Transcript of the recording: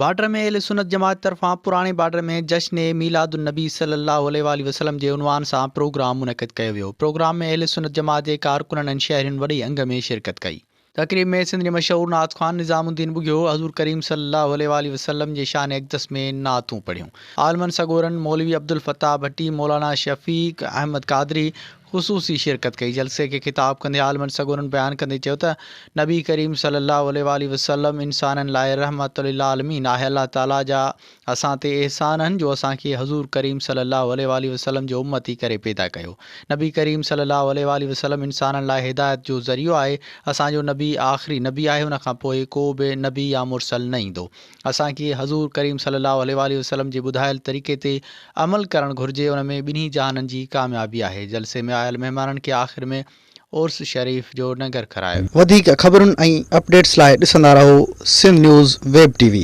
Border ۾ اهل سنت جماعت طرفان پراڻي بارڊر ۾ جشن ميلاد النبي صلي الله عليه واٰله وسلم جي عنوان سان پروگرام منعقد ڪيو ويو. پروگرام ۾ اهل سنت جماعت جي ڪارڪنن ۽ شهرين وڏي انگ ۾ شرڪت ڪئي. تقريب ۾ سنڌ جي مشهور نعت خوان نظام الدين ٻگهيو حضور ڪريم صلي الله عليه واٰله وسلم جي شان اقدس ۾ نعتون پڙهيون. عالمن سڳورن مولوي عبدالفتاح ڀٽي، مولانا شفيق احمد قادري، خصوصي شرڪت ڪئي. جلسي کي خطاب ڪندي عالمن سڳورن بيان ڪندي چيو ته نبي ڪريم صلي الله عليه واٰله وسلم انسانن لاء رحمت للعالمين آهي الله تعالي جا اسان تي احسان آهن جو اسان کي حضور ڪريم صلي الله عليه واٰله وسلم جو امتي ڪري پيدا ڪيو نبي ڪريم صلي الله عليه واٰله وسلم انسانن لاء هدايت جو ذريعو آهي اسان جو نبي آخري نبي آهي ان کان پوء ڪو به نبي يا مرسل نه ايندو اسان کي حضور ڪريم صلي الله عليه واٰله وسلم جي ٻڌايل طريقي تي عمل ڪرڻ گهرجي ان ۾ ٻنهي جهانن جي ڪاميابي آهي. جلسي ۾ آيل مهمانن کي آخر ۾ عرس شريف جو ننگر کرايو ويو. وڌيڪ خبرن ۽ اپڊيٽس لاء ڏسندا رهو Sindh news web T V.